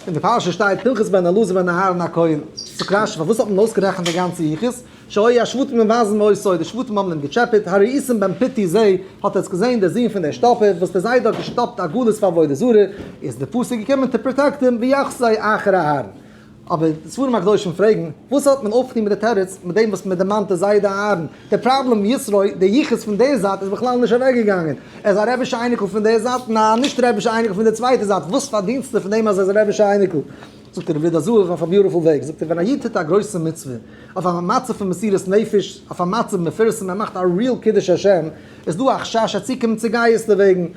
אין די פרשה שטייט פנחס בן אלעזר בן אהרן הכהן. זאגט רשי פארוואס האט מען אויסגערעכנט די גאנצע יחוס? שהיו השבטים מבזים אותו, די שבטים האבן אים געטשעפעט, הראיתם בן פוטי זה, האט עטס געזען דער זון פון דער שטאפער, וואס דער זיידע האט געשטאפט עגלות פאר עבודה זרה, איז די פסוק געקומען to protect אים, ויחסי אחר אהרן. אבער די ספרים הקדושים פרעגן, וואס האט מען אויפגעטון מיט די תירוץ, מיט דעם וואס מען דערמאנט די זיידע אהרן? די פראבלעם יתרו, די יחוס פון די זייט איז בכלל נישט אוועקגעגאנגען, ער איז א רבי'שע אייניקל פון די זייט און א נישט רבי'שע אייניקל פון די צווייטע זייט, וואס פארדינסטו פון דעם אז ער איז א רבי'שע אייניקל? זאגט דער רבי זאב אויף א beautiful וועג, זאגט ער ווען א איד טוט א גרויסע מצוה, אויף א מצב פון מסירות נפש, אויף א מצב מפורסם, ער מאכט א real קידוש השם, איז דא א חשש אז צוקומען צו גאות דערוועגן, ער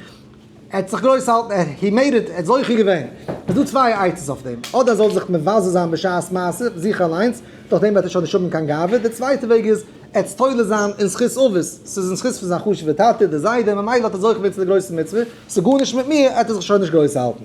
האט זיך גרויס האלטן, ער he made it, ער האט זוכה געווען. איז דא צוויי עצות אויף דעם, אדער ער זאל זיך מבזה זיין בשעת מעשה, זיך אליינס, דורך דעם וועט ער שוין נישט האבן קיין גאווה, די צווייטע וועג איז, ער וועט תולה זיין אין זכות אבות, ס'איז אין זכות פון זיין חשוב'ע טאטע, די זיידע, ממילא האט ער זוכה געווען צו די גרויסע מצוה, ס'איז גארנישט מיט מיר, ער וועט זיך שוין נישט גרויס האלטן.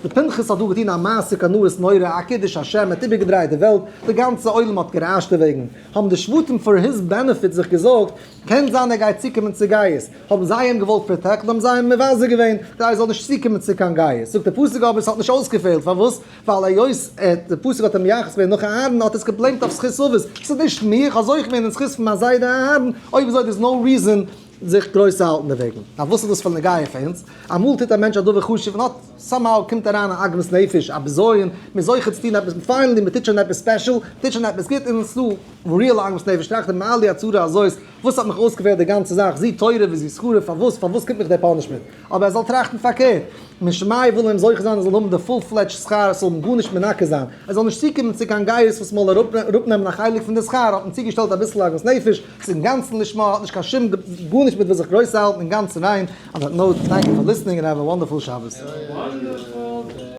די פנחס האט דא געטון א מעשה קנאות נורא, א קידוש השם, ער האט איבערגעדרייט די וועלט, די גאנצע עולם האט גערעשט דערוועגן, האבן די שבטים for his benefit זיך געזאגט, קען זיין ער גייט צוקומען צו גאות, האבן זיי אים געוואלט protect ן, האבן זיי אים מבזה געווען, כדי ער זאל נישט צוקומען צו קיין גאות. זאגט דער פסוק אבער עס האט נישט אויסגעפעלט, פארוואס? ווייל היות ער, דער פסוק האט אים מייחס געווען נאך אהרן, האט ער עס גע blame ט אויף זכות אבות, ס'איז נישט מיר, איך האב זוכה געווען אין זכות פון מיין זיידע אהרן, אויב אזוי there's no reason זיך גרויס צו האלטן דערוועגן. נאר וואס איז דאס פאר נגיעה פאר אונז? אמאל טוט א מענטש א דבר חשוב און האט somehow קומט אריין א עגמת נפש, א בזיון, מ'איז זוכה צו טון עפעס, finally מ'טוט שוין עפעס special, מ'טוט שוין עפעס גוט און ס'דא real עגמת נפש, טראכט ער מה לי הצרה הזאת, וואס האט מיך אויסגעפעלט די גאנצע זאך, זו תורה וזו שכרה, פארוואס, פארוואס קומט מיך דער punishment? אבער ער זאל טראכטן פארקערט, משמיא וויל אים זוכה זיין ער זאל האבן די full fledged שכר, עס זאל אים גארנישט מנקה זיין, ער זאל נישט צוקומען צו קיין גאות וואס מ'זאל אראפנעמען א חלק פון די שכר, האט מען צוגעשטעלט אביסל עגמת נפש, ס'איז אינגאנצן לשמה, האט נישט קיין שום גארנישט מיט וואס זיך גרויס צו האלטן, אינגאנצן ריין, on that note, thank you for listening and have a wonderful שבת. Wonderful day.